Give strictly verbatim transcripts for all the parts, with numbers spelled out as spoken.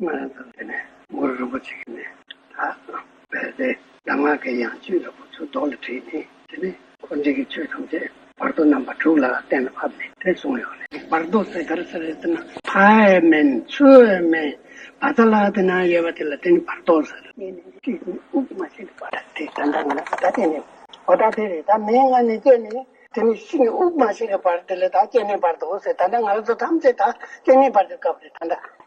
ང་རང་ཚོ་དེ་ནས་གུ་རུ་རིན་པོ་ཆེ་གིས་ནས་ད་བས་ཏེ་གདམས་ངག་གི་ཡང་བཅུད་ལ་བུ་ཚུར་རྡོ་ལ་བྲིས་ནས་དེ་ནས་འཁོར་འདས་ཀྱི་ཆོས་ཐམས་ཅད་བར་དོ་རྣམ་པ་དྲུག་ལ་གཏན་ལ་ཕབ་ནས་དེ་གསུངས་ཡོད་རེད། བར་དོ་ཟེར་ག་རེ་ཟེར་རེད་ཟེར་ན་ཕར་ཡང་མིན་ཚུར་ཡང་མིན་བ་ཚ་ལ་དེ་ན་ཡོད་པ་དེ་ལ་དེ་ནི་བར་དོ་ཟེར། གཅིག་ནི་དབུགས་མ་ཤེས་པར་དེ་ད་ལྟ་ང་ལ་ད་དེ་ནི་འོ་ད་དེ་རེད། ད་མིང་ང་ནི་སྐྱེ་ནི་དེ་ནི་ཤི་ནི་དབུགས་མ་ཤེས་པར་དེ་ལ་ད་སྐྱེ་ནི་བར་དོ་ཟེར། ད་ལྟ་ང་ཚོ་ཐམས་ཅད་ད་སྐྱེ་ནི་བར་དོ་སྐབས་རེད། ད་ལྟ་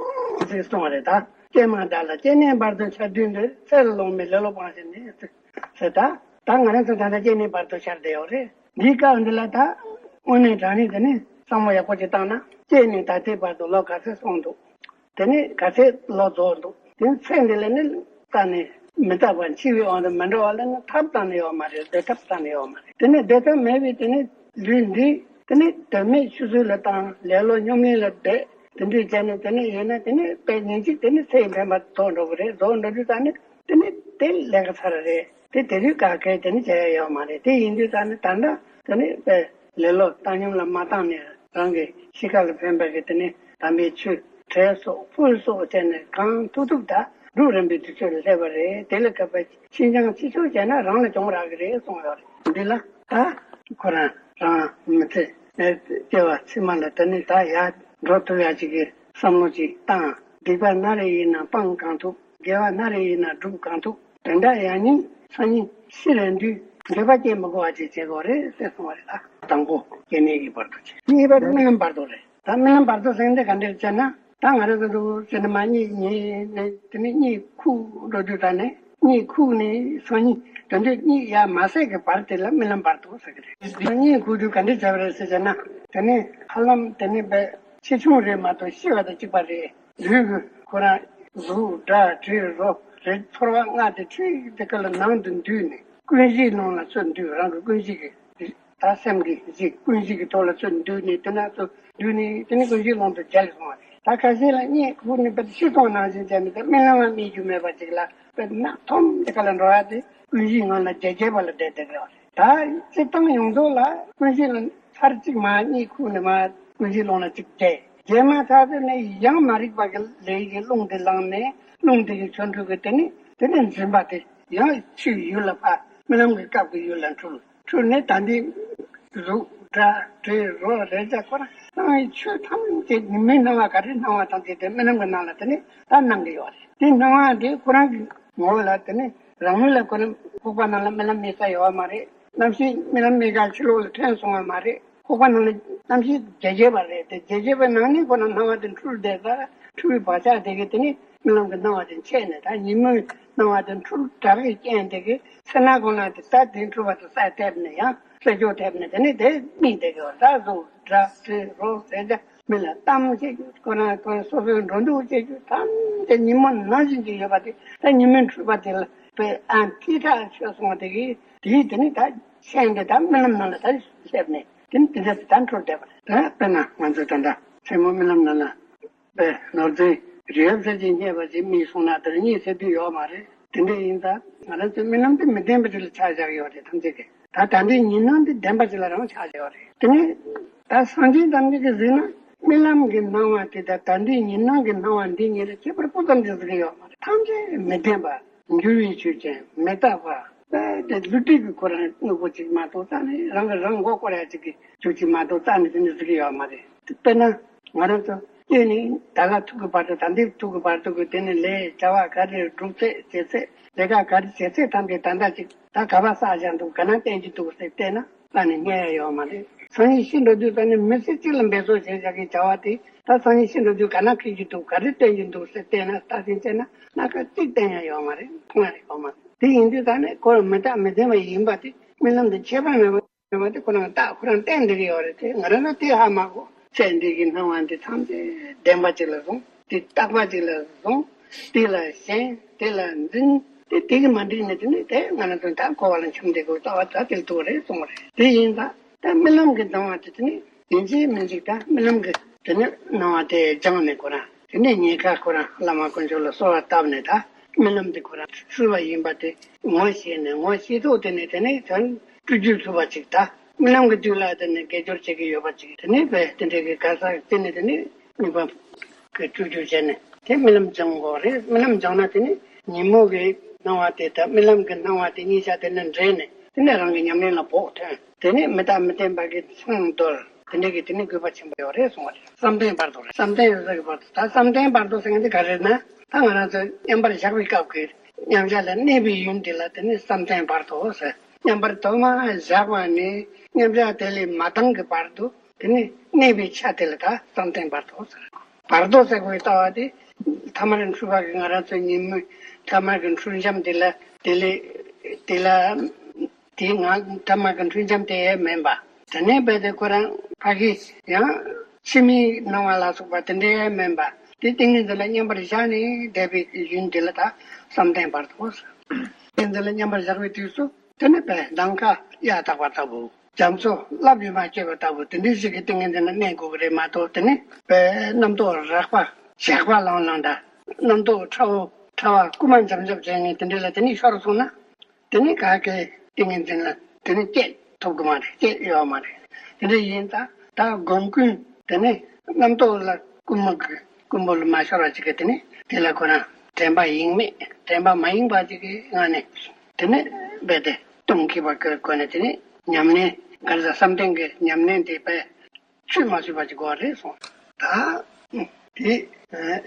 ཟེར་གསུངས་པ་རེད། ད་སྐྱེས་མ་ད་ལ་སྐྱེ་གནས་བར་དོ་ཆར་དུས་འདིར་ཚེ་ལ་ལོང་མེད་ལེ་ལོ་སྤངས་ཤིང་ནི་ཟེར། ད་ད་ང་རང་ཚོ་ད་ལྟ་སྐྱེ་གནས་བར་དོ་ཆར་བསྡད་ཡོད་རེད། འདིའི་སྐབས་འདི་ལ་ད་དངོས་གནས་དྲང་གནས་དེ་ནི་བསམ་བློ་ཡག་པོ་ཅིག་བཏང་ན་སྐྱེས་ནས་ད་ལྟའི་བར་དུ་ལོ་ག་ཚོད་སོང་འདུག་དེ་ནས་ག་ཚོད་ལོ་རྫོགས་འདུག་དེ་ནས་ཚེ་འདི་ལ་ནི་ད་ནི་མི་རྟག་པ་འཆི་བའི་དབང་དུ་མི་འགྲོ་བ་ལ་ནི་ཐབས་གཏན་ནས་ཡོད་མ་རེད། སྡོད་ཐབས་གཏན་ནས་ཡོད་མ་རེད། དེ་ནས་སྡོད་ཐབས་མེད་པའི་དེ་ནི་ལུས་འདི་དེ་ནི་དོན་མེད་ཆུད་ཟོས་ལ་བཏང་ལེ་ལོ་སྙོམས་ལེན་ལ་བསྡད། དེ་འདྲའི་བྱས་ནས་དེ་ནི་ཡོད་ན་དེ་ནི་དཔེ་ཉིན་གཅིག་དེ་ནི་ཚེ་ཡི་འཕེན་པ་རྫོགས་འགྲོ་གི་རེད། རྫོགས་འགྲོ་དུས་ད་ནི་དེ་ནི་དེ་ལས་ཀ་ཚར་རེད། དེ་དེ་དུས་ག་གེ་དེ་ནི་བྱས་ཡ་ཡོད་མ་རེད། དེ་ཡིན་དུས་ད་ནི་ད་ལྟ་དེ་ནི་དཔེ་ལེ་ལོ་བཏང་སྙོམས་ལ་མ་བཏང་ནས་རང་གི་གཤིས་ཀ་ལ་ཕན་པ་གི་དེ་ནི་དམ་པའི་ཆོས་གྲལ་སོགས་ཕུལ་སོགས་བྱས་ནས་གང་ཐུབ་ཐུབ་ད་སྒྲུབ་རིམ་པའི་དུས་ཚོད་ལ་སླེབས་པ་རེད། དེ་ལ་སྐབས་ཕྱི་འགྱངས་ཕྱི་ཆོག་བྱས་ན་རང་ལ་གྱོང་རག་གི་རེད་གསུངས་ཡོད་རེད། འདི་ལ་ད་ཁོ་རང་རང་མི་ཚེ་ནས་སྐྱེ་བ་ཕྱི་མ་ལ་དེ་ནི་ད་ཡར་འགྲོ་ཐུབ་ཡ་ཅིག་གི་བསམ་བློ་ཅིག་བཏང་། སྡིག་པ་སྣ་རེ་ཡིན་ན་སྤང་གང་ཐུབ། དགེ་བ་སྣ་རེ་ཡིན་ན་སྒྲུབ་གང་ཐུབ། དེ་འདྲ་ཡང་སྙིང་སང་ཉིན་ཤི་རན་དུས་འགྱོད་པ་སྐྱེ་མི་དགོས་པ་ཅིག་བྱེད་དགོས་རེད་ཟེར་གསུངས་པ་རེད། ད་དང་པོ་སྐྱེ་གནས་ཀྱི་བར་དོ་བྱས། གཉིས་པ་རྨི་ལམ་བར་དོ་རེད། ད་རྨི་ལམ་བར་དོ་ཟེར་འདི་ག་འདྲ་བྱས་ན་ད་ང་རང་ཚོ་འདུག་ཟེར་ནས་མ་གཉིད་ཉལ་ནས་དེ་ནས་གཉིད་ཁུག་འགྲོ་དུས་ད་ནས་གཉིད་ཁུག་ནས་སང་ཉིན་དེ་འདྲའི་གཉིད་ཡར་མ་སད་ཀྱི་བར་དེ་ལ་རྨི་ལམ་བར་དོ་ཟེར་གི་རེད། གཉིད་ཁུག་དུས་ག་འདྲ་བྱས་པ་རེད་ཟེར་བྱས་ན་དེ་ནས་ཧ་ལམ་དེ་ནས་པའི་ཆེ་ཆུང་རེད་མ་གཏོགས་ཤི་བ་དང་གཅིག་པ་རེད། ལུས་ཀྱི་ཁོ་རང་གཟུགས་སྒྲ་དྲི་རོ་རེག་ཚོར་བ་ལྔ་དེ་ཁྲིག་དེ་ཀ་ལ་ནང་དུ་འདུས་ནས་ཀུན་གཞིའི་ནང་ལ་ཚུར་འདུས། རང་གི་ཀུན་གཞི་གི་ད་སེམས་ཀྱི་གཞི་ཀུན་གཞི་གི་ཐོག་ལ་ཚུར་འདུས་ནས་དེ་ན་ཚུར་འདུས་ནས་དེ་ནས་ཀུན་གཞིའི་ཀློང་དུ་བརྒྱལ་སོང་བ་རེད། ད་ཁ་ཤས་ལ་གཉིད་ཁུག་ནས་པ་ཤི་སོང་ནང་བཞིན་བྱས་ནས་ད་རྨི་ལམ་ལ་རྨི་རྒྱུ་མེད་པ་ཅིག་ལ་པ་ནག་ཐོམ་དེ་ཀ་ལ་འགྲོ་ཡ་དེ་ཀུན་གཞིའི་ངང་ལ་བརྒྱལ་བརྒྱལ་བ་ལ་བསྡད་བསྡད་ཡོད་རེད། ད་སྤྱིར་བཏང་ཡོངས་རྫོགས་ལ་ཀུན་གཞི་ལ་ཚར་གཅིག་མ་གཉིད་ཁུག་ནས་མ་ཀུན་གཞི་ཀློང་ལ་གཅིག་བསྡད། རྗེས་མ་ཚར་དེ་ནས་ཡང་མ་རིག་པ་གི་ལས་ཀྱི་རླུང་དེ་ལངས་ནས་རླུང་དེ་གི་ཆོ་འཕྲུལ་གྱིས་དེ་ནས་དེ་ནས་འཛིན་པ་དེ་ཡང་ཕྱིའི་ཡུལ་ལ་ཕར་རྨི་ལམ་གྱི་སྐབས་ཀྱི་ཡུལ་ལ་འཁྲུལ། འཁྲུལ་ནས་ད་འདི་གཟུགས་སྒྲ་དྲི་རོ་རེག་བྱ་ཁོ་རང་སྣང་བའི་ཆོས་ཐམས་ཅད་ཉི་མའི་སྣང་བ་ག་རེ་སྣང་བ་ཐམས་ཅད་དེ་རྨི་ལམ་གྱི་ནང་ལ་དེ་ནས་ད་སྣང་གི་ཡོད་རེད། དེ་སྣང་བ་དེ་ཁོ་རང་གི་ངོ་བོ་ལ་དེ་ནས་རང་མོས་ལ་ཁོ་རང་ཁོག་པ་ནང་ལ་རྨི་ལམ་རྨི་ས་ཡོད་མ་རེད། གནམ་གཤིས་རྨི་ལམ་རྨི་ག་ཕྱི་ལོགས་ལ་ཐོན་སོང་བ་མ་རེད། ཁོག་པ་ནང་ལ་གནམ་གཤིས་བརྗེ་བརྗེ་བ་རེད་དེ་བརྗེ་བརྗེ་བའི་ནང་ནས་ཁོ་ན་སྣང་བ་དེ་འཁྲུལ་བསྡད་ས་འཁྲུལ་བའི་བག་ཆགས་དེ་གིས་དེ་ནི་རྨི་ལམ་གྱི་སྣང་བ་དེ་མཆེད་ནས་ད་ཉིན་མོའི་སྣང་བ་དེ་འཁྲུལ་དྲག་གི་རྐྱེན་དེ་གིས་ཚེ་ན་གོ་ན་དེ་ས་དེ་འཁྲུལ་བ་དེ་ས་ཐེབས་ནས་ཡང་ས་ཕྱོགས་ཐེབས་ནས་དེ་ནི་དེ་རྨིས་བསྡད་ཀྱི་བ་ད་གཟུགས་སྒྲ་དྲི་རོ་ཟེར་བྱ་མི་ལ་གཏམ་བྱེད་རྒྱུ་ཁོ་ན་ཁོ་ན་སོ་སོའི་འགྲོ་འདུག་བྱེད་རྒྱུ་ཐམས་ཅད་ཉིན་མོ་ནང་བཞིན་གྱི་ཡོད་པ་དེ་ད་ཉིན་མོའི་འཁྲུལ་པ་དེ་ལ་དཔེ་ཨ་ཐིག་ཐག་ཆོད་སོང་བ་དེ་གིས་དེའི་དེ་ནི་ད་ཤེས་འདི་ད་རྨི་ལམ་ནང་ལ་ད་སླེབས་ནས་དེ་ནི་དེ་འདྲ་ད་འཁྲུལ་བསྡད་པ་རེད། ད་དཔེར་ན་ང་ཚོ་ད་ལྟ་མཚན་མོ་རྨི་ལམ་ནང་ལ་དཔེ་ནོར་རྫས་རི་ཡབ་ཟེར་གྱི་རྙེད་པ་ཅིག་རྨིས་སོང་ན་དེར་རྙེད་ཟེར་དུས་ཡོད་མ་རེད། དེ་འདྲ་ཡིན་ཙང་ང་རང་ཚོའི་རྨི་ལམ་དེ་མི་བདེན་པ་ཅིག་ལ་ཆགས་བཞག་ཡོད་རེད་ཐམས་ཅད་ཀྱིས། ད་ད་ལྟའི་ཉིན་སྣང་དེ་བདེན་པ་ཅིག་ལ་རང་ཆགས་བཞག་ཡོད་རེད། དེ་ནས་ད་སངས་རྒྱས་ཐམས་ཅད་ཀྱིས་གཟིགས་ན་རྨི་ལམ་གྱི་སྣང་བ་དེ་དང་ད་ལྟའི་ཉིན་སྣང་གི་སྣང་བ་འདི་གཉིས་ལ་ཁྱད་པར་སྤུ་ཙམ་ཅིག་གཟིགས་ཀྱི་ཡོད་མ་རེད། ཐམས་ཅད་མི་བདེན་པ། འགྱུར་བའི་ཆོས་ཅན། མི་རྟག་པ། དཔེ་དེ་ལུས་འབྲེལ་གྱི་ཁོ་རང་དངོས་པོ་ཅིག་མ་གཏོགས་རྩ་ནས་རང་གིས་རང་མགོ་སྐོར་ཡ་ཅིག་གི་ཆོས་ཅིག་མ་གཏོགས་རྩ་ནས་དེ་འདྲ་གཟིགས་ཀྱི་ཡོད་མ་རེད། དཔེར་ན་ང་རང་ཚོ་སྐྱེས་ནས་ད་ག་ཐུག་གི་བར་དུ་ད་འདི་ཐུག་གི་བར་དུ་གི་དེ་ནས་ལས་བྱ་བ་ག་རེ་སྒྲུབ་ཚད་བྱེད་ཚད་ལས་ཀ་ག་རེ་བྱེད་ཚད་ཐམས་ཅད་ད་ལྟ་ཅིག་ད་ག་པར་བསགས་བཞག་འདུག་ག་ན་བསྟན་གྱི་འདུག་ཟེར་བལྟས་ན་རྩ་ནས་རྙེད་ཡ་ཡོད་མ་རེད། སང་ཉིན་ཤི་འགྲོ་དུས་ད་ནི་མི་ཚེ་གཅིག་ལ་འབད་རྩོལ་བྱས་བཞག་གི་བྱ་བ་དེ་ད་སང་ཉིན་ཤི་འགྲོ་དུས་ག་ན་འཁེལ་གྱི་འདུག་ག་རེ་བསྟན་གྱི་འདུག་ཟེར་བལྟས་ན་ད་ཐེངས་བལྟས་ན་སྣ་ཁ་གཅིག་བསྟན་ཡ་ཡོད་མ་རེད། མཐོང་ཡ་ཡོད་མ་རེད། དེ་ཡིན་དུས་ད་ནི་ཁོ་མི་རྟག་མི་བདེན་པ་ཡིན་པ་དེ་རྨི་ལམ་དང་ཁྱད་པར་མེད་པ་ཡོད་མ་དེ་ཁོ་རང་རྟགས་ཁོ་རང་བསྟན་བསྡད་ཀྱི་ཡོད་རེད་དེ་ང་རང་ལ་དེ་ཧ་མ་གོ་ཚེ་འདི་གི་སྣང་བ་འདི་ཐམས་ཅད་བདེན་པ་ཅིག་ལ་བཟུང་དེ་རྟག་པ་ཅིག་ལ་བཟུང་དེ་ལ་ཞེན་དེ་ལ་འཛིན་དེ་དེ་གི་མ་འགྲིག་ནས་དེ་ནི་དེ་ང་རང་ཚོ་ད་གོ་བ་ལ་འཁྱམས་བསྡད་དགོས་རྩ་བ་ད་དེ་ལ་ཐུག་རེད་གསུངས་པ་རེད། དེ་ཡིན་ད་ད་རྨི་ལམ་གྱི་སྣང་བ་དེ་དེ་ནི་ཡིན་གཅིག་མིན་གཅིག་ད་རྨི་ལམ་གྱི་དེ་ནི་སྣང་བ་དེ་སྦྱངས་ནས་ཁོ་རང་དེ་ནས་ཉེན་ཁ་ཁོ་རང་བླ་མ་དཀོན་མཆོག་ལ་གསོལ་བ་བཏབ་ནས་ད་རྨི་ལམ་དེ་ཁོ་རང་སྲིད་པ་ཡིན་པ་དེ་ངོ་ཤེས་ནས་ངོ་ཤེས་ཐོག་དེ་ནས་དེ་ནས་དོན་སྤྲུལ་རྒྱུ་ཐུབ་པ་ཅིག་ད་རྨི་ལམ་གྱི་དུས་ལ་དེ་ནས་དགེ་སྦྱོར་བྱེད་ཀྱི་ཡོད་པ་ཅིག་དེ་ནས་བས་དེ་འདྲའི་གི་ག་ས་དེ་ནས་དེ་ནས་ནུས་པ་གི་སྤྲུལ་རྒྱུ་བྱས་ནས་ དེ་རྨི་ལམ་སྦྱང་དགོས་རེད། རྨི་ལམ་སྦྱངས་ན་དེ་ནི་ཉིན་མོ་གི་སྣང་བ་དེ་དང་རྨི་ལམ་གྱི་སྣང་བ་དེ་གཉིས་ཆ་དེ་ནི་འདྲེས་ནས་དེ་ནི་རང་གི་ཉམས་ལེན་ལ་བོགས་ཐོན། དེ་ནི་མི་རྟག་མི་བརྟན་པ་གི་མཚང་འདོར། དེ་འདྲ་གི་དེ་ནི་དགོས་པ་ཆེན་པོ་ཡོད་རེད་གསུངས་པ་རེད། བསམ་གཏན་བར་དོ་རེད། བསམ་གཏན་ཡོད་ས་གི་བར་དོ། ད་བསམ་གཏན་བར་དོ་ཟེར་མཁན་དེ་ག་རེ་རེད་ན། ད་ང་རང་ཚོ་མཉམ་པར་བཞག་པའི་སྐབས་ཀྱི་མཉམ་བཞག་ལ་གནས་པའི་ཡུན་དེ་ལ་དེ་ནི་བསམ་གཏན་བར་དོ་ཟེར། མཉམ་པར་དུ་མ་བཞག་པ་ནས་མཉམ་བཞག་དེ་ལས་མ་བཏང་གི་བར་དུ། དེ་ནི་གནས་པའི་ཆ་དེ་ལ་ད་བསམ་གཏན་བར་དོ་ཟེར། བར་དོ་ཟེར་དགོས་ལྟ་བ་དེ། ཐ་མར་འཁྲུལ་པ་གི་ང་རང་ཚོའི་ཉིན་མོའི་ཐ་མར་གྱི་འཁྲུལ་འབྱམས་དེ་ལ། དེ་ལས་དེ་ལ་དེའི་ངང་ཐ་མར་གྱི་འཁྲུལ་འབྱམས་དེ་ཡང་མིན་པ། དེ་ནས་རྦད་དེ་ཁོ་རང་ཕ་གི་ཡང་ཕྱི་མའི་སྣང་བ་ལ་སོགས་པ་དེ་འདྲ་ཡང་མིན་པ། དེ་ཏིང་ངེ་འཛིན་ལ་མཉམ་པར་བཞག་ནས་བསྡད་པའི་ཡུན་དེ་ལ་ད་བསམ་གཏན་བར་དོ་ཟེར། ཏིང་ངེ་འཛིན་ལ་མཉམ་པར་བཞག་པའི་དུས་སུ། དེ་ནི་དཔེ་ནམ་མཁའ་གཡའ་དག་པ་ལྟ་བུ། རྒྱ་མཚོ་རླབས་ཀྱིས་མ་ཆོད་པ་ལྟ་བུ་དེ་འདྲའི་ཞིག་གི་ཏིང་ངེ་འཛིན་ལ་གནས་དགོས་ཀྱི་རེད་མ་གཏོགས། དེ་ནི་དཔེ་རྣམ་རྟོག་རགས་པ་ཞགས་པ་ལང་ལང་འདྲ། རྣམ་རྟོག་ཕྲ་བོ་ཕྲ་བ་རྐུ་མ་འཇམ་འཇམ་བྱས་ནས་དེ་འདྲ་ལ་དེ་ནི་ཤོར་སོང་ན། དེ་ནི་ག་གེ་ཏིང་ངེ་འཛིན་ལ་དེ་ནི་སྐྱེད་ཐུབ་ཀྱི་མ་རེད། སྐྱེད་ཡོད་མ་རེད། དེ་འདྲ་ཡིན་ཙང་ད་སྒོམ་ཀུན་དེ་ནི་རྣམ་རྟོག་ལ་རྐུན་མ་གི་རྐུན་པོ་ལ་མ་ཤོར་བ་ཅིག་གི་དེ་ནི་དེ་ལ་ཁོ་རང་དྲན་པ་ཡེངས་མེད་དྲན་པ་མ་ཡེངས་པ་ཅིག་གི་ངང་ནས། དེ་ནས་རྦད་དེ་ལྟུང་མཁས་པ་གི་སྒོ་ནས་དེ་ནས་ཉམས་ལེན་ག་རེ་ཟ་བསམ་གཏན་གྱི་ཉམས་ལེན་དེ་དཔེ་བཅུད་མ་ཟོས་པ་ཅིག་དགོས་རེད་གསུངས། ད་དེ་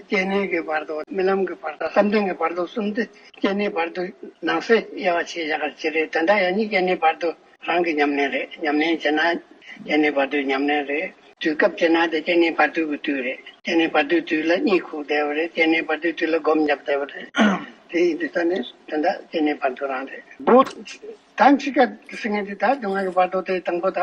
སྐྱེ་གནས་ཀྱི་བར་དོ། རྨི་ལམ་གྱི་བར་དོ། བསམ་གཏན་གྱི་བར་དོ་གསུམ་དེ་སྐྱེ་གནས་བར་དོ་ནང་གསེས་དབྱེ་བ་ཕྱེ་བཞག་ག་ཅི་རེད། དེ་འདྲ་ཡང་ནི་སྐྱེ་གནས་བར་དོ་རང་གི་ཉམས་ལེན་རེད། ཉམས་ལེན་བྱས་ན་སྐྱེ་གནས་བར་དོའི་ཉམས་ལེན་རེད། དུས་སྐབས་བྱས་ན་དེ་སྐྱེ་གནས་བར་དོའི་དུས་རེད། སྐྱེ་གནས་བར་དོའི་དུས་ལ་གཉིད་ཁུག་བསྡད་པ་རེད། སྐྱེ་གནས་བར་དོའི་དུས་ལ་སྒོམ་བརྒྱབ་བསྡད་པ་རེད། དེ་ཡིན་དུས་ད་ནི་དེ་འདྲ་སྐྱེ་གནས་བར་དོ་རང་རེད། ད་འཆི་ཁ་ཟེར་མཁན་དེ་ད་སྡུག་བསྔལ་གྱི་བར་དོ་དེ་དང་པོ་ད་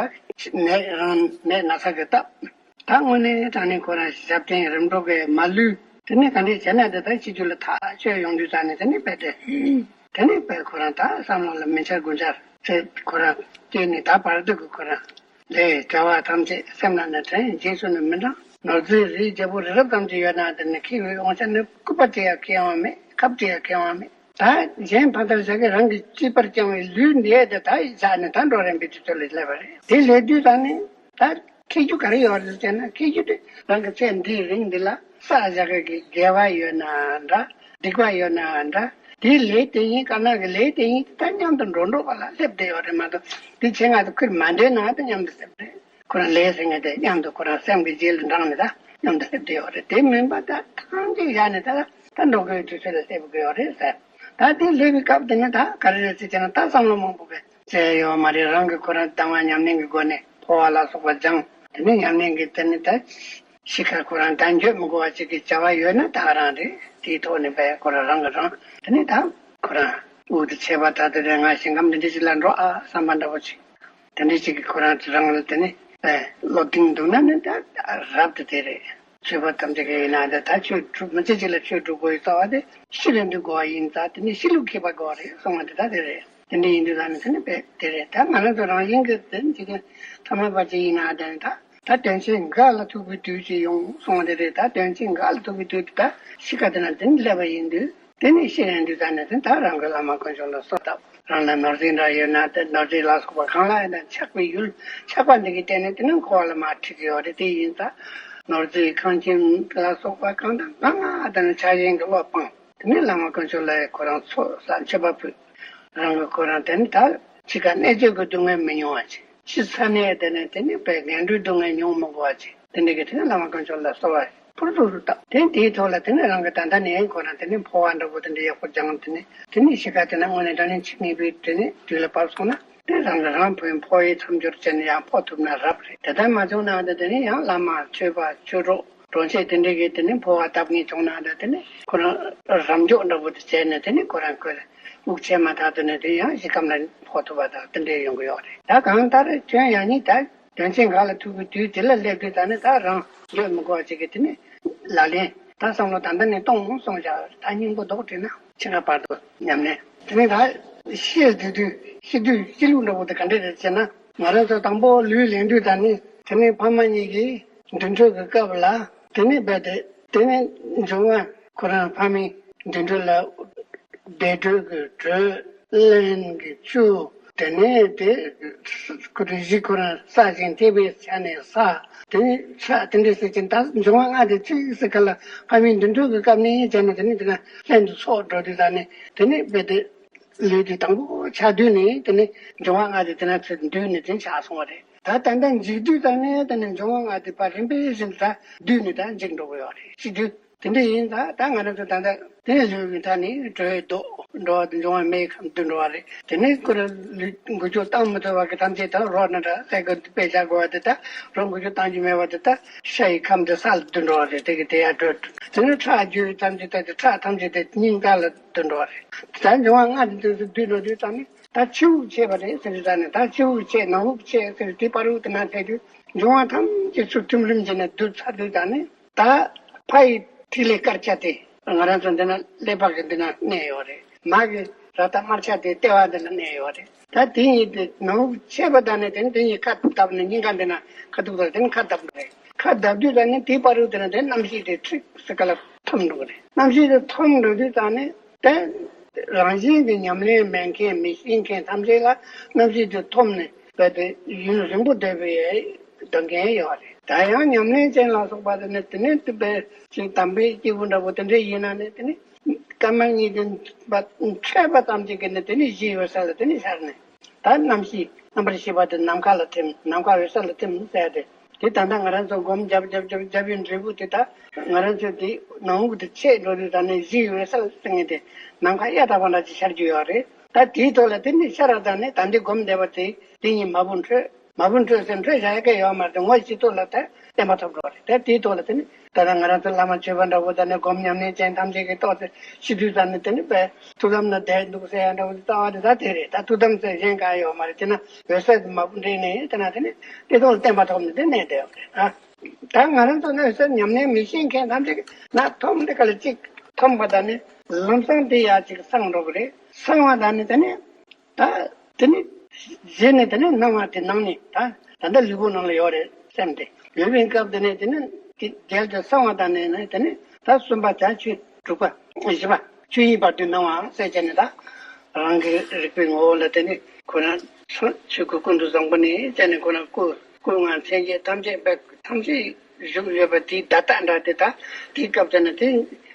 ནད་རང་ནད་ན་ཚ་གི་སྟབས། ད་དངོས་གནས་དྲང་གནས་ཁོ་རང་ཞབས་བརྟན་རིམ་གྲོ་གི་མ་ལུས་དེ་ནས་ག་འདྲས་བྱས་ན་དེ་ད་ཕྱི་རྒྱུད་ལ་ཐག་ཆོད་ཡོང་དུས་ཙང་ནས་དེ་ནས་རྦད་དེ། དེ་ནས་རྦད་ཁོ་རང་ད་བསམ་བློ་ལ་མི་འཆར་དགུ་འཆར་ཚེ་ཁོ་རང་སྐྱེས་ནས་ད་བར་དུ་གི་ཁོ་རང་ལས་བྱ་བ་ཐམས་ཅད་སེམས་ལ་ནི་དྲན། རྗེས་སུ་ནི་མི་འབྲང་། ནོར་རྫས་རིའི་རྒྱལ་པོ་རི་རབ་ཙམ་ཅིག་ཡོད་ན་དེ་ནི་ཁེ་བའི་དབང་ཆ་ནི་སྐུད་པ་སྤྲད་ཡ་ཁེ་དབང་མེད། ཁབ་སྤྲད་ཡ་ཁེ་དབང་མེད། ད་གཞན་ཕ་མཐར་བཞག་གི་རང་གི་གཅེས་པར་བཅངས་པའི་ལུས་འདི་ཡ་དེ་ད་བཞག་ནས་ད་འགྲོ་རན་པའི་དུས་ཚོད་ལ་སླེབས་པ་རེད། དེ་སླེབས་དུས་ད་ནི་ད་ཁེ་རྒྱུ་ག་རེ་ཡོད་རེད་ཟེར་ན། ཁེ་རྒྱུ་དེ་རང་གི་ཚེ་འདིའི་རིང་འདི་ལ་བསགས་བཞག་གི་དགེ་བ་ཡོད་ན་འདྲ། སྡིག་པ་ཡོད་ན་འདྲ། དེའི་ལས་དེ་ཡིན། དཀར་ནག་གི་ལས་དེ་ཡིན། ད་མཉམ་དུ་འགྲོ་འགྲོ་བ་ལ་སླེབས་བསྡད་ཡོད་རེད་མ་གཏོགས། དེ་ཆེད་མངགས་དེ་ཁུར་མ་འདྲེས་ན་ད་མཉམ་དུ་སླེབས་རེད། ཁོ་རང་ལས་ཟེར་མཁན་དེ་མཉམ་དུ་ཁོ་རང་སེམས་ཀྱི་རྗེས་ལ་འབྲངས་ནས་ད་མཉམ་དུ་སླེབས་བསྡད་ཡོད་རེད། དེ་མིན་པ་ད་ཐང་ཅིག་བཞག་ནས་ད་ད་འགྲོ་དགོས་དུས་ཚོད་ལ་སླེབས་དགོས་ཡོད་རེད་ཟེར། ད་དེ་སླེབས་པའི་སྐབས་དེ་ནི་ད་ག་རེ་རེད་ཟེར་བྱས་ན། ད་བསམ་བློ་མང་པོ་གི་བྱས་ཡོད་མ་རེད། རང་གི་ཁོ་རང་དང་བ་ཉམས་ལེན་གྱི་སྒོ་ནས་འཕོ་བ་ལ་སོགས་པ་སྦྱངས། དེ་ནས་ཉམས་ལེན་གྱི་དེ་ནི་ད་ཤི་ཁ་ཁོ་རང་ད་འགྱོད་མི་དགོས་པ་ཅིག་གི་བྱ་བ་ཡོད་ན་ད་ག་རང་རེད། དེའི་ཐོག་ནས་བས་ཁོ་རང་རང་གི་རང་དེ་ནི་ད་ཁོ་རང་དབུགས་དེ་ཆད་པ་ད་དེ་རེད། ང་ཞིང་ཁམས་འདི་འདྲ་ཞིག་ལ་འགྲོ་ཨ་བསམ་པ་འདྲ་པོ་ཅིག་དེ་འདྲ་ཞིག་གི་ཁོ་རང་རང་ལ་དེ་ནི་བློ་གཏིང་འདུག་ན་ནི་ད་རབ་ཏུ་དེ་རེད། ཆོས་པ་ཐམས་ཅད་ཀྱི་ཡིན་ན་ད་ད་ཆོས་སྒྲུབ་མི་ཚེ་གཅིག་ལ་ཆོས་སྒྲུབ་དགོས་ཡི་རྩ་བ་དེ་ཤི་རན་དུས་དགོས་པ་ཡིན་ཙང་། དེ་ནི་ཤི་ལུགས་མཁས་པ་དགོས་པ་རེད་གསུང་བ་དེ་ད་དེ་རེད། དེ་འདྲ་ཡིན་དུས་ད་ནི་དེ་ནི་བས་དེ་རེད། ད་ང་རང་ཚོ་རང་བཞིན་གྱི་དེ་ནི་འཇིག་རྟེན་ཐ་མལ་པ་ཅིག་ཡིན་ན་དེ་ནི་ད་ད་དོན་ཆེན་འགའ་ལ་ཐུག་པའི་དུས་ཅིག་ཡོང་གསུང་བ་དེ་རེད། ད་དོན་ཆེན་འགའ་ལ་ཐུག་པའི་དུས་དེ་ད་ཤི་ཁ་དེ་ན་དེ་ནི་སླེབས་པ་ཡིན་དུས། དེ་ནས་ཤི་རན་དུས་ད་ནས་དེ་ད་རང་གི་བླ་མ་དཀོན་མཆོག་ལ་གསོལ་བཏབ། རང་ལ་ནོར་རྫས་འདྲ་ཡོད་ན་དེ་ནོར་རྫས་ལ་སོགས་པ་གང་ལ་ཡིན་ན་ཆགས་པའི་ཡུལ་ཆགས་པ་འདི་གི་སྟེང་ནས་དེ་ནས་འཁོར་བ་ལ་མར་ཁྲིད་ཀྱི་ཡོད་རེད། དེ་ཡིན་ཙང་ནོར་རྫས་ཁང་ཁྱིམ་ལ་སོགས་པ་གང་དང་གང་ང་དེ་ནས་ཆགས་ཞེན་གྱི་བློ་སྤངས། དེ་ནས་བླ་མ་དཀོན་མཆོག་ལ་ཁོ་རང་ཚོགས་བསགས་མཆོད་པ་ཕུལ། རང་གི་ཁོ་རང་དེ་ནས་ད་འཆི་ཁ་གནད་གཅོད་ཀྱི་སྡུག་བསྔལ་མི་མྱོང་བ་བྱས། ཤི་ཚར་ནས་དེ་ནས་དེ་ནས་དཔེ་ངན་འགྲོའི་སྡུག་བསྔལ་མྱོང་མི་དགོས་པ་བྱས། དེ་འདྲ་གི་དེ་ནས་བླ་མ་དཀོན་མཆོག་ལ་གསོལ་བ་ཕུར་ཚུགས་སུ་བཏབ། དེ་དེའི་ཐོག་ལ་དེ་ནས་རང་གི་ད་ལྟ་ནས་ཁོ་རང་དེ་ནས་འཕོ་བ་འདྲ་པོ་དེ་འདྲ་ཡག་པོ་སྦྱངས། དེ་ནས་དེ་ནས་ཤི་ཁ་དེ་ན་དངོས་གནས་དྲང་གནས་འཆི་ངེས་པའི་དེ་ནས་དུས་ལ་བབས་སོང་ན་དེ་རང་གི་རང་འཕོ་བའི་འཕོ་བའི་མཚམས་སྦྱོར་བྱས་ནས་ཡང་འཕོ་ཐུབ་ན་རབ་རེད། དེ་ལྟར་མ་བྱུང་ན་ད་དེ་ནས་ཡང་བླ་མ་ཆོས་པ་ཆོས་གྲོགས་གྲོང་ཁྱེར་དེ་འདྲ་གི་དེ་ནས་འཕོ་བ་བཏབ་ངེས་བྱུང་ན་ད་དེ་ནས་ཁོ་རང་རབ་མགྱོགས་འདྲ་པོ་དེ་བྱས་ནས་དེ་ནས་ཁོ་རང་ཁོས་དབུགས་ཆད་མ་ཐག་ཏུ་ནས་དེ་ཡང་ཤི་ཁམས་ལ་འཕོ་ཐུབ་པ་དང་དེ་འདྲ་ཡོང་གི་ཡོད་རེད། ད་གང་ལྟར་ཁྱོད་ཡང་ནི་ད་དོན་ཆེན་འགའ་ལ་ཐུག་གི་དུས་དེ་ལ་སླེབས་དུས་ད་ནི་ད་རང་འགྱོད་མི་དགོས་པ་ཅིག་གི་དེ་ནི་ལག་ལེན་ད་བསམ་བློ་ད་ལྟ་ནས་གཏོང་སོང་བཞག་ད་སྙིང་པོ་རྡོག་བྲིས་ན་འཆི་ཁ་བར་དུ་ཉམས་ལེན། དེ་ནི་ད་ཤི་དུས་དུས་ཤི་དུས་ཤི་ལུགས་འདྲ་པོ་དེ་ག་འདྲ་རེད་ཟེར་ན། ང་རང་ཚོ་དང་པོ་ལུས་ལེན་དུས་ད་ནི་དེ་ནི་ཕ་མ་གཉིས་ཀྱིས་འདུན་གྲོས་ཀྱི་སྐབས་ལ་དེ་ནི་རྦད་དེ་དེ་ནི་འབྱུང་བ་ཁོ་རང་ཕ་མའི་འདུན་གྲོས་ལ་བདེ་དྲོད་ཀྱི་དྲོད། རླན་གྱི་ཆུ། དེ་ནས་དེ་ཁོ་དེ་གཞི་ཁོ་རང་ས་ཞིང་ཐེབས་པའི་ཆ་ནས་ས། དེ་ནས་ཆ་དེ་འདྲ་ཟེར་གྱིན་ད་འབྱུང་བ་ལྔ་དེ་གཅིག་ཟེར་ག་ལ་ཕ་མའི་འདུན་གྲོས་ཀྱི་སྐབས་ནས་བྱས་ནས་དེ་ནས་དེ་ན་ལྷན་དུ་ཚོགས་འགྲོ་དུས་ད་ནས་དེ་ནས་དཔེ་དེ་ལུས་དེ་དང་པོ་ཆགས་དུས་ནས་དེ་ནས་འབྱུང་བ་ལྔ་དེ་དེ་ན་ཚུར་འདུས་ནས་དེ་ཆགས་སོང་བ་རེད། ད་ད་ལྟ་འཇིག་དུས་ད་ནས་དེ་ནས་འབྱུང་བ་ལྔ་དེ་ཕར་རིམ་པས་བཞིན་ད་འདུས་ནས་ད་འཇིག་འགྲོ་གི་ཡོད་རེད། ཤི་དུས། དེ་འདྲ་ཡིན་ད་ད་ང་རང་ཚོ་ད་ལྟ་དེ་ལུས་ཀྱི་མཐའ་ནས་དྲོད་ལྡོག་འགྲོ་བ་དང་འབྱུང་བ་མེའི་ཁམས་འདུས་འགྲོ་བ་རེད། དེ་ནས་ཁོ་རང་ལུས་འགུལ་སྐྱོད་བཏང་མི་ཐུབ་པ་གི་ཐམས་ཅད་ད་རོ་ན་འདྲ་ཟེར་གི་དཔེ་བཞག་དགོས་པ་དེ་ད་རོ་འགུལ་སྐྱོད་བཏང་རྒྱུ་མེད་པ་དེ་ད་ཤ་ཡི་ཁམས་དེ་ས་ལ་འདུས་འགྲོ་བ་རེད། དེ་གི་དེ་ཡང་དྲོད་དེ་ནས་ཁྲག་རྒྱུ་ཐམས་ཅད་ད་དེ་ཁྲག་ཐམས་ཅད་དེ་སྙིང་ག་ལ་འདུས་འགྲོ་བ་རེད། ད་འབྱུང་བ་ལྔ་དེ་འདུས་སུ་འདུས་འགྲོ་དུས་ཙམ་ནས་ད་ཕྱི་དབུགས་ཆད་པ་རེད་ཟེར་དུས་ཙམ་ནས་ད་ཕྱི་དབུགས་ཆད་ནང་དབུགས་ཆད་ཟེར་དུས་དེ་བར་དབུགས་དེ་ན་ཐལ་དུས་འབྱུང་བ་ཐམས་ཅད་ཚུར་ཐིམ་རིམ་བྱས་ནས་བསྡུ་ཚར་དུས་ཙམ་ནས། ད་ཕ་ཡི་ཐིག་ལེ་དཀར་ཆ་དེ་ང་རང་ཚོ་འདི་ན་ཀླད་པ་གི་འདི་ན་གནས་ཡོད་རེད། མ་གི་རཀྟ་དམར་ཆ་དེ་ལྟེ་བ་འདི་ན་གནས་ཡོད་རེད། ད་དེ་གཉིས་དེ་ནང་ཆད་པ་དང་ནི་དེ་ནི་དེ་གཉིས་ཁ་བརྡབ་ནས་སྙིང་ག་འདི་ན་ཁ་ཐུག་དང་དེ་ནི་ཁ་བརྡབ་འགྲོ་རེད། ཁ་བརྡབ་དུས་ད་ནི་དེའི་བར་དུ་དེ་ན་དེ་རྣམ་ཤེས་དེ་ཁྲིག་སེ་ག་ལ་འཐོམ་འགྲོ་གི་རེད། རྣམ་ཤེས་དེ་འཐོམ་འགྲོ་དུས་ད་ནི་དེ་རང་བཞིན་གྱི་ཉམས་ལེན་མེད་མཁན་མི་ཤེས་མཁན་ཐམས་ཅད་ལ་རྣམ་ཤེས་དེ་འཐོམ་ནས་བས་ཏེ་ཡུན་རིང་པོ་སྡོད་པའི་སྡོད་མཁན་ཡོད་རེད། ད་ཡང་ཉམས་ལེན་ཅན་ལ་སོགས་པ་དེ་ནི་དེ་ནི་དེ་བས་ཅིག་དམ་པའི་སྐྱེས་བུ་འདྲ་པོ་དེ་འདྲ་ཡིན་ན་ནི་དེ་ནི་སྐར་མ་གཉིས་དེ་འཕྲད་པ་ཙམ་གཅིག་གིས་ནི་དེ་ནི་གཞི་འོད་གསལ་ལ་དེ་ནི་ཤར་ནས་ད་རྣམ་ཤེས་རྣམ་པར་ཤེས་པ་དེ་ནམ་མཁའ་ལ་ཐིམ། ནམ་མཁའ་འོད་གསལ་ལ་ཐིམ་ཟེར་ཏེ། དེ་ད་ལྟ་ང་རང་ཚོ་སྒོམ་རྒྱབ་རྒྱབ་རྒྱབ་རྒྱབ་པའི་འབྲས་བུ་དེ་ད་ང་རང་ཚོ་དེ་ནང་དབུགས་དེ་ཆད་འགྲོ་དུས་ད་ནི་གཞི་འོད་གསལ་ཟེར་མཁན་དེ་ནམ་མཁའ་གཡའ་དག་པ་འདྲ་ཅིག་ཤར་རྒྱུ་ཡོད་རེད། ད་དེའི་ཐོག་ལ་དེ་ནི་ཤར་བ་ད་ནི་ད་འདི་སྒོམ་བསྡད་པ་དེ་དེ་གཉིས་མ་བུ་འཕྲོད། མ་བུ་འཕྲོད་ཟེར་འཕྲོད་བཞག་ཡ་གི་ཡོད་མ་རེད། ངོ་སྤྱི་ཚོགས་ལ་ད་བརྟེན་པ་ཐོབ་འགྲོ་བ་རེད། ད་དེའི་ཐོག་ལ་དེ་ནི་ད་ལྟ་ང་རང་ཚོ་བླ་མ་མཆོད་པ་འདྲ་བོ་ད་ནི་སྒོམ་ཉམས་ལེན་ཅན་ཐམས་ཅད་ཀྱི་ཐོག་ཏུ་ཤི་དུས་ད་ནི་དེ་ནི་བས་ཐུགས་དམ་ན་བསྡད་འདུག་ཟེར་ཡ་འདྲ་བོ་ལྟ་བ་དེ་ད་དེ་རེད། ད་ཐུགས་དམ་ཟེར་གཞན་གང་ཡོད་མ་རེད། དེ་ན་འོད་གསལ་དུ་མ་བུ་འདྲེས་ནས་དེ་ན་དེ་ནི་དེ་ཐོག་ལ་བརྟེན་པ་ཐོབ་ནས་དེ་གནས་བསྡད་ཡོད་རེད། ད་ད་ང་རང་ཚོ་ནི་འོད་གསལ་ཉམས་ལེན་མི་ཤེས་མཁན་ཐམས་ཅད་ཀྱི་ན་ཐོམ་འདི་ག་ལ་གཅིག་ཐོམ་པ་ད་ནི་ལམ་སང་དེ་ཡ་གཅིག་སངས་འགྲོ་གི་རེད། སངས་པ་ད་ནི་དེ་ནི་ད་དེ་ནི་རྗེས་ནས་དེ་ནི་སྣང་བ་དེ་ནང་ནས་ད་ད་ལྟ་ལུས་པོ་ནང་ལ་ཡོད་རེད་སེམས་དེ། ཡོད་པའི་སྐབས་དེ་ནས་དེ་ནི་དེ་རྒྱལ་དུ་སངས་པ་ད་ནས་ནི་དེ་ནི་ད་གསུམ་པ་བྱ་ཆུ་དྲུག་པ་བཞི་པ་ཆོས་དབྱིངས་བར་དོའི་སྣང་བ་ཟེར་བྱས་ནས་ད་རང་གི་རིག་པའི་ངོ་བོ་ལ་དེ་ནི་ཁོ་ན་ཆོས་སྐུ་ཀུན་ཏུ་བཟང་པོ་ནི་བྱས་ནས་ཁོ་ན་སྐུ་སྐུ་ལྔ་མཚན་བརྒྱད་ཐམས་ཅད་པའི་ཐམས་ཅད་བཞུགས་ཡོད་པ་དེའི་བརྡ་རྟགས་འདྲ་དེ་ད་དེའི་སྐབས་དེ་ནི་དེ་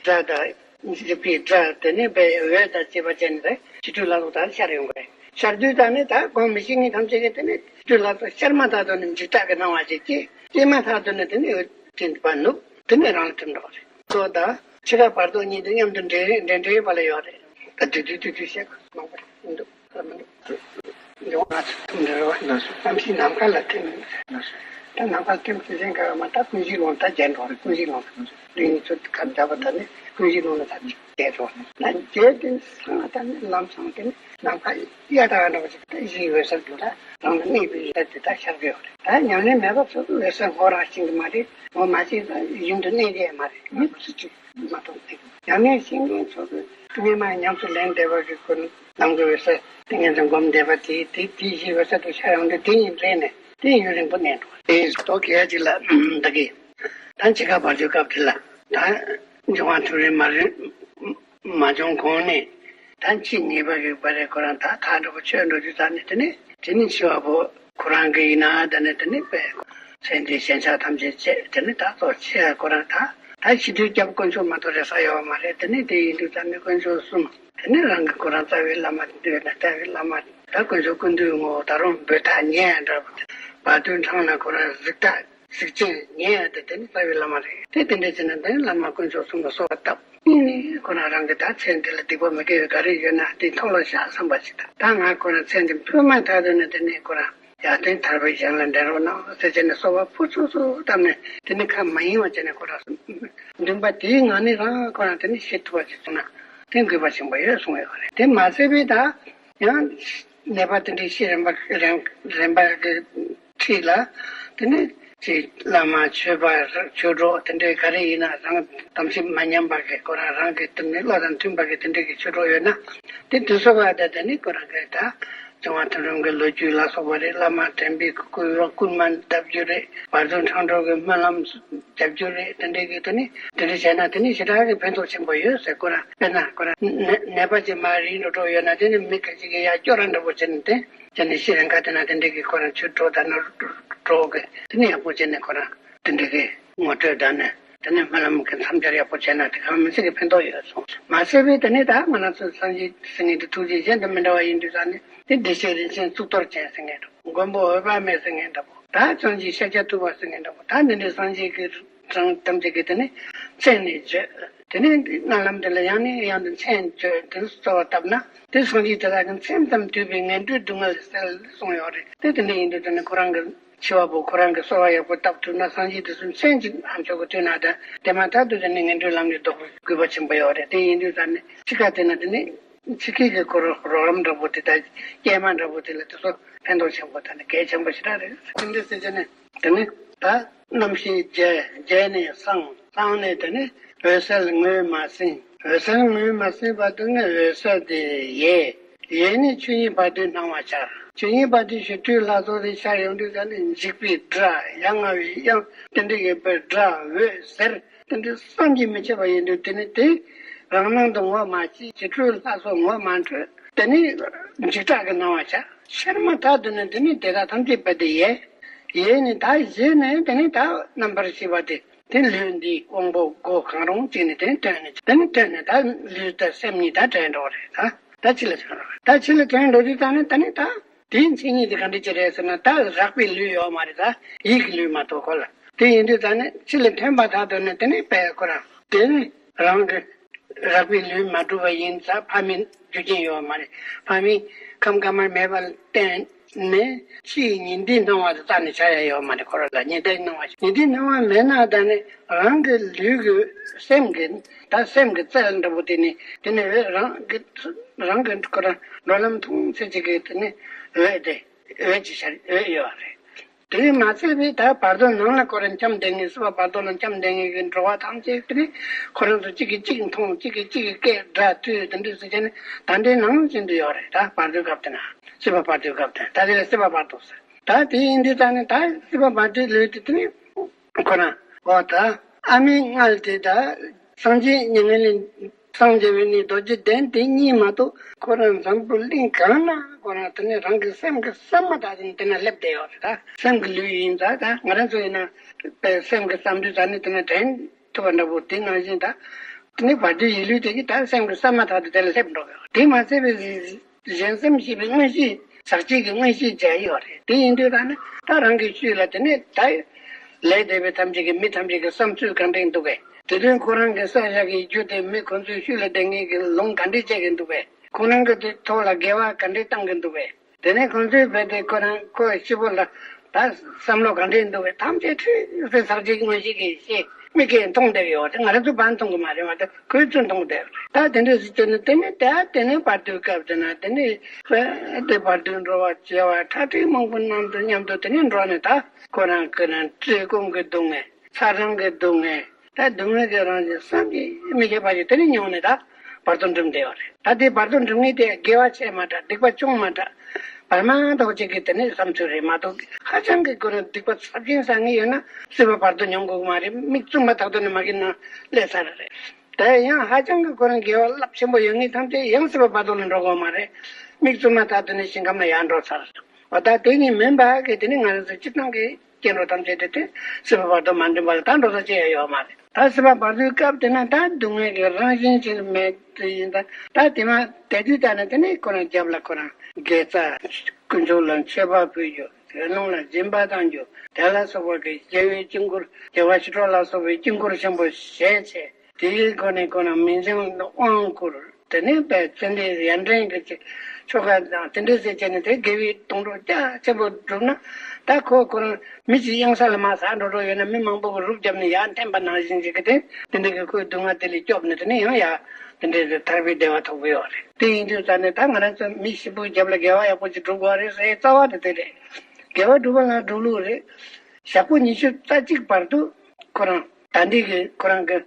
སྒྲ་དང་། འཇིགས་པའི་སྒྲ་དེ་ནི་བའི་འོད་དང་བཅས་པ་ཅན་རེད། ཕྱི་དྲོའི་ལྷ་ཚོགས་དག་ཤར་ཡོང་གི་རེད། ཤར་དུས་ད་ནི་ད་སྒོམ་མི་ཤེས་མཁན་ཐམས་ཅད་ཀྱིས་དེ་ནི་ཕྱི་དྲོའི་ལྷ་ཚོགས་ཤར་མ་ཐག་ཏུ་ནི་འཇིགས་སྐྲག་གི་སྣང་བ་ཅིག་སྐྱེ། སྐྱེས་མ་ཐག་ཏུ་ནི་དེ་ནི་འོད་ཀྱི་པ་ནུབ། དེ་ནི་རང་ལ་ཐིམ་འགྲོ་བ་རེད། སོ་ད་ཕྱི་ཁ་བར་དོ་གཉིས་དེ་མཉམ་དུ་འདྲེས་འདྲེས་འདྲེས་པ་ལ་ཡོད་རེད། ད་དུས་དུས་དུས་དུས་བཤད་དགོས་མང་པོ་རེད་འདུག་འབྱུང་བ་ཐུག་འདྲ་བ་ན་སོ་རྣམ་ཤེས་ནམ་མཁའ་ལ་ཐིམ་ན་སོ། ད་ནམ་མཁའ་ཐིམ་ཚེ་ཟིན་ག་མ་ད་ཀུན་གཞི་ལུང་ད་རྒྱན་འགྲོ་རེད། ཀུན་གཞི་ལུང་ད་ནི་ཚོ་ཁ་བརྡ་པ་ད་ནི་ཀུན་གཞི་ལུང་ལ་ད་རྒྱན་འགྲོ་རེད། ད་རྒྱན་དེ་སང་ད་ནི་ལམ་སང་དེ་ནི་ནམ་མཁའ་གཡའ་དག་འདྲ་བ་ཞིག་ད་གཞི་འོད་གསལ་དུ་ད་རང་ལ་གནས་པའི་ཡུལ་དེ་ད་ཤར་གི་ཡོད་རེད། ད་ཉམས་ལེན་མེད་པ་ཚོ་འོད་གསལ་ཧོ་རང་ཤིང་གི་མ་རེད། ངོ་མ་ཤེས་ད་ཡུན་དུ་གནས་གི་མ་རེད། མི་ཚོ་ཅིག་མ་གཏོགས་ནི། ཡང་ན་ཤིང་ཀུན་ཚོགས་ཀྱི་ཉི་མ་ཉམས་སུ་ལེན་བསྡད་པ་གི་ཁོ་ནི་ནང་གི་འོད་གསལ་དེ་ངེད་ཚོ་སྒོམ་བསྡད་པ་དེ་དེ་དེ་བཞིན་འོད་གསལ་དུ་ཤར་ཡོང་དུས་དེ་ཉིད་འདྲེས་ནས་དེ་ཡུན་རིང་པོ་གནས་འགྲོ། དེ་ཡིན་ཟེར་ཏོ་གལ་ཅིག་ལ་ད་གི་ད་འཆི་ཁ་བར་ཆོད་སྐབས་དེ་ལ་ད་འབྱུང་བ་ཐུན་རིང་མ་རིང་མ་བྱུང་གོང་ནས་ད་འཆི་ངེས་པ་གི་བར་རེ་ཁོ་རང་ད་ཐག་འགྲོ་པོ་ཆོད་འགྲོ་དུས་ད་ནི་དེ་ནི་དེ་ནི་འཆི་བ་པོ། ཁོ་རང་གི་ཡིན་ན་དེ་ནི་དེ་ནི་པའི་ཚེ་འདིའི་ཞེན་ཆགས་ཐམས་ཅད་བཅད་དེ་ནི་ད་གཙོ་ཆེ་ཁོ་རང་ད་ད་ཤི་དུས་སྐྱབས་དཀོན་མཆོག་མ་གཏོགས་རེ་ས་ཡོད་མ་རེད། དེ་ནི་དེ་ཡིན་དུས་ད་ནི་དཀོན་མཆོག་གསུམ་དེ་ནི་རང་གི་ཁོ་རང་རྩ་བའི་བླ་མ་འདོད་ན་རྩ་བའི་བླ་མ་ད་དཀོན་མཆོག་ཀུན་འདུས་ངོ་བོ་ད་རུང་འབོད་ཐག་ཉེ་ཡ་འདྲ་བ་བར་དོའི་འཕྲང་ན་ཁོ་རང་གཟིགས་ཐག་གཟིགས་ཆེན་ཉེ་ཡ་དེ་དེ་ནི་རྩ་བའི་བླ་མ་རེད། དེ་དེ་འདྲ་བྱས་ན་དེ་ནི་བླ་མ་དཀོན་མཆོག་གསུམ་ལ་གསོལ་བ་བཏབ། གཉིས་ནི་ཁོ་རང་རང་གི་ད་ཚེ་འདི་ལ་སྡིག་པ་མི་དགེ་བའི་ག་རེ་ཡོད་ན་དེ་ཐོག་ལ་བཞག་བསམ་པ་ཞིག་དང་། ད་ང་ཁོ་རང་ཚེ་འདི་འཕོས་མ་ཐག་ཏུ་ནས་དེ་ནས་ཁོ་རང་ཡར་ཐོན་ཐར་པའི་གཞན་ལ་འདྲེན་རོགས་གནང་ཟེར་བྱས་ནས་གསོལ་བ་ཕུར་ཚུགས་ཚུགས་བཏབ་ནས་དེ་ནས་ཁ་མ་ཡེངས་པ་བྱས་ནས་ཁོ་རང་འདུན་པ་དེའི་ངང་ནས་རང་ཁོ་རང་དེ་ནས་ཤི་ཐུབ་པ་ཞིག་བྱུང་ན་དེ་འགོད་པ་ཆེན་པོ་ཡོད་གསུངས་ཡོད་རེད། དེ་མ་ཟད་པའི་ད་ཡང་ནད་པ་དེ་འདྲའི་ཤི་རན་པ་རན་རན་པ་གི་འཁྲིས་ལ་དེ་ནས་ཅིག་བླ་མ་ཆོས་པ་ཆོས་གྲོགས་དེ་འདྲའི་ག་རེ་ཡིན་ན་རང་དམ་ཚིག་མ་ཉམས་པ་གི་ཁོ་རང་རང་གི་དེ་ནས་བློ་དང་མཐུན་པ་གི་དེ་འདྲའི་གི་ཆོས་གྲོགས་ཡོད་ན་དེ་དུས་སོ་བ་ད་དེ་ནས་ཁོ་རང་གི་ད་བྱུང་བ་མཐོང་གྲོལ་གི་ལོ་རྒྱུས་ལ་སོགས་པ་རེད། བླ་མ་དྲན་པའི་སྐུལ་བ་སྐུལ་མ་བཏབ་རྒྱུ་རེད། བར་དོ་འཕྲང་སྒྲོལ་གི་སྨོན་ལམ་རྒྱབ་རྒྱུ་རེད། དེ་འདྲའི་གི་དེ་ནས་དེ་འདྲ་བྱས་ན་དེ་ནས་ཞེ་དྲག་གི་ཕན་ཐོགས་ཆེན་པོ་ཡོད་ཟེར། ཁོ་རང་དཔེར་ན་ཁོ་རང་ནད་ནད་པ་ཅིག་མར་རིལ་འགྲོ་གྲབས་ཡོད་ན་དེ་ནས་མི་ཁ་ཅིག་གིས་ཡར་སྐྱོར་ར་འདྲ་པོ་བྱས་ནས་དེ་ དེ་ནས་ཤི་རན་ཁ་དེ་ན་དེ་འདྲའི་གི་ཁོ་རང་ཆུ་གྲོ་དང་ནོར་གྲོ་གི་དེ་ནས་ཡག་པོ་བྱས་ནས་ཁོ་རང་དེ་འདྲའི་གི་ངོ་སྤྲོད་དང་ནས་དེ་ནས་སྨོན་ལམ་གི་མཚམས་སྦྱོར་ཡག་པོ་བྱས་ན་དེ་གང་མི་ཚིག་གི་ཕན་ཐོགས་ཡོད་སོང་། མ་ཟད་པའི་དེ་ནས་ད་ང་རང་ཚོ་སངས་རྒྱས་ཟེར་མཁན་དེ་ཐུགས་རྗེ་གཞན་དང་མི་འདྲ་བ་ཡིན་དུས་ཙང་ནས་དེ་བདེ་གཤེགས་རིན་ཆེན་གཙུག་ཏོར་ཅན་ཟེར་མཁན་འདྲ་པོ། མགོན་པོ་འོད་དཔག་མེད་ཟེར་མཁན་འདྲ་པོ། ད་སངས་རྒྱས་ཤཱཀྱ་ཐུབ་པ་ཟེར་མཁན་འདྲ་པོ། ད་འདི་འདྲའི་སངས་རྒྱས་ཀྱི་གྲངས་ཐམས་ཅད་ཀྱི་དེ་ནས་མཚན་ནས་བརྗོད། དེ་ནས་རྣ་ལམ་དེ་ལ་ཡང་ནས་ཡང་དུ་མཚན་བརྗོད་དེ་གསོལ་བ་བཏབ་ན། དེ་སངས་རྒྱས་དེ་དག་གི་མཚན་ཙམ་བཏུས་པའི་ངན་འགྲོའི་སྡུག་བསྔལ་སེལ་གསུངས་ཡོད་རེད། དེ་དེ་འདྲ་ཡིན་དུས་དེ་ནས་ཁོ་རང་གི་འཆི་བ་པོ་ཁོ་རང་གི་གསོལ་བ་ཡག་པོ་བཏབ་ཐུབ་ན་སངས་རྒྱས་དེ་ཚོའི་མཚན་གཅིག་ཨ་མཆོག་གི་བཏུས་ན་ད་དེ་མ་ཐག་ཏུ་དེ་ནས་ངན་འགྲོའི་ལམ་ནས་ལྡོག་པའི་དགོས་པ་ཆེན་པོ་ཡོད་རེད། དེ་ཡིན་དུས་ད་ནི་འཆི་ཁ་དེ་ན་དེ་ནས། ཕྱི་སྐད་ཀྱི་སྐོར་རོགས་རམ་འདྲ་པོ་དེ་དང་སྐྱེལ་མ་འདྲ་པོ་དེ་ལ་དེ་ཚོ་ཕན་ཐོགས་ཆེན་པོ་དང་གལ་ཆེན་པོ་ཞེ་དྲག་རེད། དེ་འདྲ་ཟེར་བྱས་ནས་དེ་ནི་ད་རྣམ་ཤེས་རྒྱས། རྒྱས་ནས་སངས། སངས་ནས་དེ་ནི་འོད་གསལ་ངོས་མ་ཟིན། འོད་གསལ་ངོས་མ་ཟིན་བར་དུ་ནི་འོད་གསལ་དེ་ཡལ། ཡལ་ནས་ཆོས་ཉིད་བར་དོའི་སྣང་བ་འཆར། ཆོས་ཉིད་བར་དོའི་ཞི་ཁྲོའི་ལྷ་ཚོགས་དེ་འཆར་ཡོང་དུས་ཙམ་ནས་འཇིགས་པའི་སྒྲ། ཡ་ང་བའི་དབྱངས། དེ་འདྲ་ཡོད་པའི་སྒྲ། འོད་ཟེར། དེ་འདྲ་བསམ་གྱིས་མི་ཁྱབ་པ་ཡིན་དུས་དེ་ནི་དེ་རང་སྣང་དུ་ངོ་མ་ཤེས། ཞི་ཁྲོའི་ལྷ་སོགས་ངོ་མ་འཕྲོད། དེ་ནི་འཇིགས་སྐྲག་གི་སྣང་བ་འཆར། འཆར་མ་ཐག་ཏུ་ནི་དེ་ནི་དེ་དག་ཐམས་ཅད་རྦད་དེ་ཡལ། ཡལ་ནས་ད་ཡལ་ནས་དེ་ནི་ད་རྣམ་པར་ཤེས་པ་དེ་དེ་ལུས་འདིའི་དབང་པོ་སྒོ་གང་རུང་གཅིག་ནས་དེ་ནི་ཐོན་ནས་དེ་ནི་ཐོན་ནས་ད་ལུས་དང་སེམས་གཉིས་ད་བྲལ་འགྲོ་བ་རེད། ད་ད་ཕྱི་ལ་ཐོན་འགྲོ་རེད། ད་ཕྱི་ལ་ཐོན་འགྲོ་དུས་ད་ནི་ད་ནི་ད། དེའི་མཚན་ཉིད་དེ་ག་འདྲ་ཅིག་རེད་ཟེར་ན་ད་རགས་པའི་ལུས་ཡོད་མ་རེད། ད་ཡིད་ཀྱི་ལུས་མ་གཏོགས་ཁོ་ལ། དེ་ཡིན་དུས་ད་ནི་ཕྱི་ལ་ཐོན་པ་དག་ཏུ་ནི་དེ་ནི་དཔེ་ཁོ་རང་དེ་ནི་རང་གི་རགས་པའི་ལུས་མ་གྲུབ་པ་ཡིན་ཙང་ཕ་མའི་རྒྱུ་རྐྱེན་ཡོད་མ་རེད། ཕ་མའི་ཁམས་དཀར་དམར་མེད་པ་ལ་བརྟེན་ནས་ཕྱིའི་ཉི་ཟླའི་སྣང་བ་དེ་རྩ་ནས་འཆར་ཡ་ཡོད་མ་རེད། ཁོ་རང་ལ་ཉི་ཟླའི་སྣང་བ་ཉི་ཟླའི་སྣང་བ་མེད་ན་ད་ནི་རང་གི་ལུས་ཀྱི་སེམས་ཀྱི་ད་སེམས་ཀྱི་རྩལ་འདྲ་པོ་དེ་ནི་དེ་ནི་འོད་རང་གི་རང་གི་ཁོ་རང་འགྲོ་ལམ་མཐོང་ཚད་ཅིག་གི་དེ་ནི་འོད་དེ་འོད་ཀྱི་ཤར་འོད་ཡོད་རེད། དེ་མ་ཚད་པའི་ད་བར་དོ་ནང་ལ་ཁོ་རང་འཁྱམས་བསྡད་མཁན་སྲིད་པ་བར་དོ་ལ་འཁྱམས་བསྡད་མཁན་གྱི་འགྲོ་བ་ཐམས་ཅད་དེ་ནི་ཁོ་རང་ཚོ་གཅིག་གིས་གཅིག་མཐོང་གཅིག་གིས་གཅིག་གི་སྐད་སྒྲ་ཐོས་དེ་འདྲ་ཟེར་བྱས་ནས་ད་འདྲའི་ནང་བཞིན་དུ་ཡོད་རེད། ད་བར་དོའི་སྐབས་དེ་ན་སྲིད་པ་བར་དོའི་སྐབས་དེ་ད་དེ་ལ་སྲིད་པ་བར་དོ་ཟེར། ད་དེ་ཡིན་དུས་ད་ནི་ད་སྲིད་པ་བར་དོའི་ལུས་དེ་དེ་ནི་ཁོ་རང་འོ་ད་ཨ་མའི་མངལ་དེ་ད་སངས་རྒྱས་མྱ་ངན་ལས་སངས་རྒྱས་པའི་ནི་རྡོ་རྗེ་གདན་དེ་གཉིས་མ་གཏོགས་ཁོ་རང་འཛམ་བུ་གླིང་གང་ན་ཁོ་རང་དེ་ནི་རང་གི་སེམས་ཀྱི་བསམ་པ་དག་དེ་ནི་དེ་ན་སླེབས་བསྡད་ཡོད་རེད། ད་སེམས་ཀྱི་ལུས་ཡིན་ཙང་ད་ང་རང་ཚོ་ཡིན་ན་པའི་སེམས་ཀྱི་བསམ་དུས་ད་ནི་དེ་ན་དྲན་ཐུབ་པ་འདྲ་པོ་དེ་ནང་བཞིན་ད་དེ་ནི་བར་དོའི་ཡིད་ལུས་དེ་གི་ད་སེམས་ཀྱི་བསམ་པ་དག་དེ་དེ་ལ་སླེབས་འགྲོ་གི་ཡོད་རེད། དེ་མ་ཚད་པའི་གཞན་སེམས་ཤེས་པའི་མངོན་ཤེས་ཟག་བཅས་ཀྱི་མངོན་ཤེས་བྱས་ཡོད་རེད། དེ་ཡིན་དུས་ད་ནི་ད་རང་གི་ཤུལ་ལ་དེ་ནས་ད་ལས་འདས་པའི་ཐམས་ཅད་ཀྱི་མི་ཐམས་ཅད་ཀྱི་བསམ་ཚུལ་ག་འདྲས་འདུག་གས། དེ་དོན་ཁོ་རང་གི་ས་ཞག་གི་རྒྱུ་དེ་མི་ཁོ་ཚོའི་ཤུལ་ལ་བསྡད་མཁན་གྱི་ལུང་ག་འདྲས་བྱེད་ཀྱི་འདུག་གས། ཁོ་རང་གི་དེ་ཐོག་ལ་དགེ་བ་ག་འདྲས་བཏང་གི་འདུག་གས། དེ་ནས་ཁོ་ཚོའི་བས་དེ་ཁོ་རང་ཁོ་སྤྱི་བོ་ལ་ད་བསམ་བློ་ག་འདྲས་འདུག་གས། ཐམས་ཅད་ཁྲིད་ཟེར་ཟག་བཅས་ཀྱི་མངོན་ཤེས་ཀྱིས་ཤེས། མིག་གིས་མཐོང་བསྡད་ཡོད་དེ་ང་རང་ཚོ་བར་མཐོང་གི་མ་རེད་མ་གཏོགས་ཁོས་ཚུར་མཐོང་བསྡད་ད་དེ་འདྲ་ཟེར་དུས་ནི་དེ་ནི་ད་དེ་ནི་བར་དོའི་སྐབས་དེ་ན་དེ་ནི་དཔེ་དེ་བར་དོའི་འགྲོ་བ་བྱེ་བ་ཁྲག་ཁྲིག་མང་པོ་རྣམས་དང་མཉམ་དུ་དེ་ནི་འགྲོ་ནས་ད་ཁོ་རང་ཁོ་རང་བཀྲེས་སྐོམ་གྱི་སྡུག་བསྔལ་ཚ་གྲང་གི་སྡུག་བསྔལ་ད་སྡུག་བསྔལ་གྱི་རང་བཞིན་བསམ་གྱིས་མི་ཁྱབ་པ་ཞིག་དེ་ནི་མྱོང་ནས་ད་བར་དོ་འགྲིམས་བསྡད་ཡོད་རེད། ད་དེ་བར་དོ་འགྲིམས་ངེས་དེ་དགེ་བ་ཆེ་མ་དྲག་སྡིག་པ་ཆུང་མ་དྲག་བར་མ་དག་ཅིག་གི་དེ་ནི་བསམ་ཚུལ་རེད་མ་གཏོགས་ཧ་ཅང་གི་ཁོ་རང་སྡིག་པ་ཚབས་ཆེན་བསགས་ངེས་ཡོད་ན་སྲིད་པ་བར་དོ་མྱོང་དགོས་ཀྱི་མ་རེད། མིག་བཙུམ་པ་དག་ཏུ་ནི་མ་གི་ནང་སླེབས་ཚར་རེད། དེ་ཡང་ཧ་ཅང་གི་ཁོ་རང་དགེ་བ་རླབས་ཆེན་པོ་ཡོད་ངེས་ཐམས་ཅད་ཡང་སྲིད་པ་བར་དོ་ལ་འགྲོ་དགོས་མ་རེད། མིག་བཙུམ་མ་ཐག་ཏུ་ནི་ཞིང་ཁམས་ལ་ཡར་འགྲོ་ཚར། འོ་ད་དེ་གཉིས་མིན་པ་གི་དེ་ནི་ང་རང་ཚོ་སྤྱིར་བཏང་གི་སྐྱེ་འགྲོ་ཐམས་ཅད་དེ་དེ་སྲིད་པ་བར་དོ་མ་འགྲིམས་པ་ལ་ད་འགྲོ་ས་ཅི་ཡང་ཡོད་མ་རེད། ད་སྲིད་པ་བར་དོའི་སྐབས་དེ་ན་ད་སྡུག་བསྔལ་གྱི་རང་བཞིན་ཅིག་མེད་དེ་ཡིན་ད་ད་དེ་མ་དེ་དུས་ད་ནི་དེ་ནི་ཁོ་རང་རྒྱབ་ལ་ཁོ་རང་དགེ་རྩ་དཀོན་མཆོག་ལ་མཆོད་པ་ཕུལ་རྒྱུ་དགེ་སློང་ལ་སྦྱིན་པ་གཏང་རྒྱུ་དེ་ལ་སོགས་པ་གི་དགེ་བའི་དཀྱིལ་འཁོར་དགེ་བ་ཞི་ཁྲོ་ལ་སོགས་པའི་དཀྱིལ་འཁོར་ཆེན་པོ་བཞེས་བྱས། དེའི་སྒོ་ནས་ཁོ་རང་མིང་སྲིང་དབང་བསྐུར། དེ་ནས་པའི་ཚེ་འདས་ཡར་འདྲེན་གྱི་ཆོ་ག་དང་དེ་འདྲ་ཟེར་བྱས་ནས་དེ་དགེ་བའི་དོན་གྲུབ་རྒྱ་ཆེན་པོ་བསྒྲུབས་ན་ད་ཁོ་ཁོ་རང་མི་གཅིག་གཡང་ས་ལ་མར་ཟག་འགྲོ་འགྲོ་ཡོད་ན་མི་མང་པོ་གི་རུབ་བརྒྱབ་ནས་ཡར་འཐེན་པ་ནང་བཞིན་ཞིག་གི་དེ་དེ་འདྲ་གི་ཁོའི་སྡུག་བསྔལ་དེ་ལས་སྐྱོབ་ནས་དེ་ནས་ཡང་ཡར་དེ་འདྲ་གི་ཐར་པའི་བདེ་བ་ཐོབ་གི་ཡོད་རེད། དེ་ཡིན་དུས་ཙང་ནས་ད་ང་རང་ཚོ་མི་ཞིག་པོའི་རྒྱབ་ལ་དགེ་བ་ཡག་པོ་ཅིག་སྒྲུབ་དགོས་རེད་ཟེར་རྩ་བ་དེ་དེ་རེད། དགེ་བ་སྒྲུབ་པ་ལ་སྒྲུབ་ལུགས་རེད། ཞག་པོ་ཉི་ཤུ་རྩ་གཅིག་བར་དུ་ཁོ་རང་ད་འདི་གི་ཁོ་རང་གི་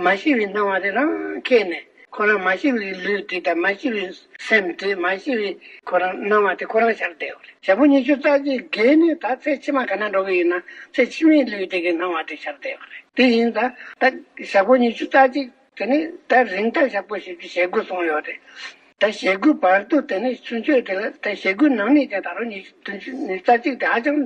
མ་ཤི་བའི་སྣང་བ་དེ་རང་ཁྱེར་ནས་ཁོ་རང་མ་ཤི་བའི་ལུས་དེ་དང་མ་ཤི་བའི་སེམས་དེ་མ་ཤི་བའི་ཁོ་རང་སྣང་བ་དེ་ཁོ་རང་ཤར་བསྡད་ཡོད་རེད། ཞག་པོ་ཉི་ཤུ་རྩ་གཅིག་བརྒལ་ནས་ད་ཚེ་ཕྱི་མ་ག་ན་འགྲོ་གི་ཡིན་ན་ཚེ་ཕྱི་མའི་ལུས་དེ་གི་སྣང་བ་དེ་ཤར་བསྡད་ཡོད་རེད། དེ་ཡིན་ད་ད་ཞག་པོ་ཉི་ཤུ་རྩ་གཅིག་དེ་ནི་ད་རིང་ཐག་ཞག་པོ་ཞིག་གི་ཞེ་དགུ་སོང་ཡོད་རེད། ད་ཞེ་དགུའི་བར་དུ་དེ་ནས་ཚུན་ཆད་དེ་ལ་ད་ཞེ་དགུའི་ནང་ནས་ཀྱང་ད་རུང་ཉི་ཤུ་བདུན་ཅུ་ཉི་ཤུ་རྩ་གཅིག་དེ་ཧ་ཅང་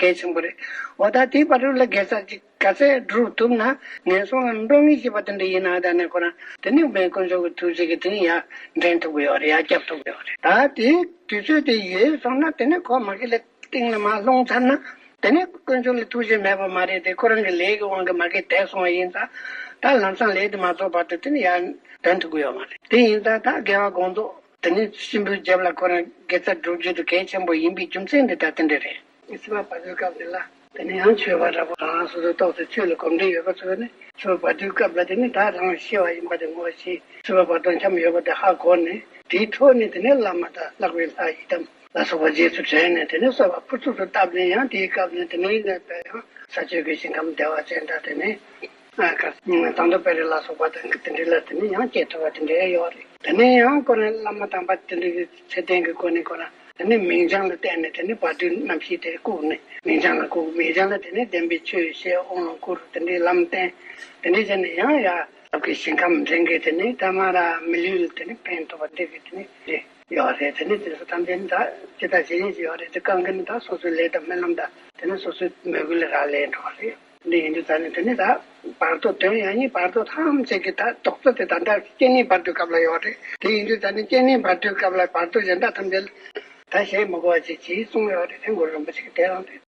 གལ་ཆེན་པོ་རེད། འོ་ད་དེའི་བར་དུ་ལ་དགེ་རྩ་གཅིག་ག་ཚད་སྒྲུབ་ཐུབ་ན་ངན་སོང་ལ་འགྲོ་ངེས་ཞེས་པ་དེ་འདྲ་ཡིན་ན་ད་ནས་ཁོ་རང་དེ་ནས་མེད་དཀོན་མཆོག་གི་ཐུགས་རྗེ་གིས་དེ་ནས་ཡར་འདྲེན་ཐུབ་ཀྱི་ཡོད་རེད། ཡར་བསྐྱབ་ཐུབ་ཀྱི་ཡོད་རེད། ད་དེའི་དུས་ཚོད་དེ་ཡོལ་སོང་ན་དེ་ནས་ཁོ་མ་གི་ལ་སྟེང་ལ་མར་ལྷུང་ཚར་ན། དེ་ནས་དཀོན་མཆོག་ལ་ཐུགས་རྗེ་མེད་པ་མ་རེད་དེ། ཁོ་རང་གི་ལས་ཀྱི་དབང་གིས་མ་གི་འདས་སོང་བ་ཡིན་ཙང་། ད་ལམ་སང་ལས་དེ་མ་རྫོགས་བར་དུ་དེ་ནས་ཡར་འདོན་ཐུབ་ཀྱི་ཡོད་མ་རེད། དེ་ཡིན་ཙང་ད་དགེ་བ་དགོངས་རྫོགས་དེ་ནས་གཤིན་པོའི་རྒྱབ་ལ་ཁོ་རང་དགེ་རྩ་སྒྲུབ་རྒྱུ་དེ་གལ་ཆེན་པོ་ཡིན་པའི་རྒྱུ་མཚན་དེ་ད་དེ་འདྲ་རེད། སྲིད་པ་བར་དོའི་སྐབས་འདི་ལ་དེ་ནས་ཡང་ཆོས་པ་འདྲ་པོ་རང་རང་སོ་སོའི་ཏོག་ཙམ་ཆོས་ལ་གོམས་འདྲིས་ཡོད་པ་ཚོས་ནི་ཆོས་བར་དོའི་སྐབས་ལ་དེ་ནས་ད་རང་ཤི་བ་ཡིན་པ་དེ་ངོ་ཤེས། སྲིད་པ་བར་དོ་འཁྱམས་ཡོད་པ་དེ་ཧ་གོ་ནས། དེའི་འཕྲོ་ནས་དེ་ནས་བླ་མ་དང་ལྷག་པའི་ལྷ་ཡི་དམ་ལ་སོགས་པ་རྗེས་སུ་དྲན་ནས་དེ་ནས་གསོལ་བ་ཕུར་ཚུགས་སུ་བཏབ་ནས། ཡང་དེའི་སྐབས་ནས་དེ་ནས་ཡིན་ནས་པས་ཡང་ས་སྤྱོད་ཀྱི་ཞིང་ཁམས་བདེ་བ་ཅན་དང་དེ་ནས་ཨ་ཀ་དང་དུ་པེ་རེ་ལ་སོགས་པ་དང་དེ་འདྲ་ལ་དེ་ནས་ཡང་སྐྱེ་ཐུབ་པ་དེ་འདྲ་ཡོད་རེད། དེ་ནས་ཡང་ཁོ་ནས་བླ་མ་དམ་པ་དེ་འདྲ་གི་ཚེ་བརྟན་གྱི་སྒོ་ནས་ཁོ་ན་དེ་ནས་མིང་བྱང་ལ་བརྟེན་ནས་དེ་ནས་བར་དོའི་རྣམ་ཤེས་དེ་བཀུག་ནས། མིང་བྱང་ལ་བཀུག་མིང་བྱང་ལ་དེ་ནས་བདེན་པའི་ཆོས་བཤད། དབང་ལུང་བསྐུར། དེ་འདྲའི་ལམ་བསྟན། དེ་འདྲའི་བྱས་ནས་ཡང་ཡར་ལྷ་གི་ཞིང་ཁམས་འདྲེན་གྱི་དེ་ནས་ཐ་མ་ར་མི་ལུས་ལ་དེ་ནས་ཕན་ཐོགས་པ་འདྲེན་གྱི་དེ་ནས་རེད། ཡོད་རེད། དེ་ནས་དེ་ཚོ་ཐམས་ཅད་ནི་ད་ཇི་ལྟར་ཇི་བཞིན་ཞིག་ཡོད་རེད། དེ་གང་གི་ནི་ད་སོ་སོའི་ལས་དང་སྨོན་ལམ་དང་དེ་ནས་སོ་སོའི་མོས་གུས་ལ་རག་ལས་འགྲོ་བ་རེད། འདི་ཡིན་དུས་ཙ་ནས་དེ་ནས་ད་བར་དོ་དོན་ཡང་ནི་བར་དོ་ཐམས་ཅད་ཀྱི་ད་རྡོག་རྩ་དེ་ད་ལྟ་སྐྱེ་གནས་བར་དོའི་སྐབས་ལ་ཡོད་རེད། དེ་ཡིན་དུས་ཙ་ནས་སྐྱེ་གནས་བར་དོའི་སྐབས་ལ་བར་དོ་གཞན་དག་ཐམས་ཅད་ལ་ད་བཤད་མ་དགོས་པ་ཅིག་ཅིག་གསུངས་ཡོད་རེད། དེ་གུ་རུ་རིན་པོ་ཆེ་གི་དེ་རང་རེད།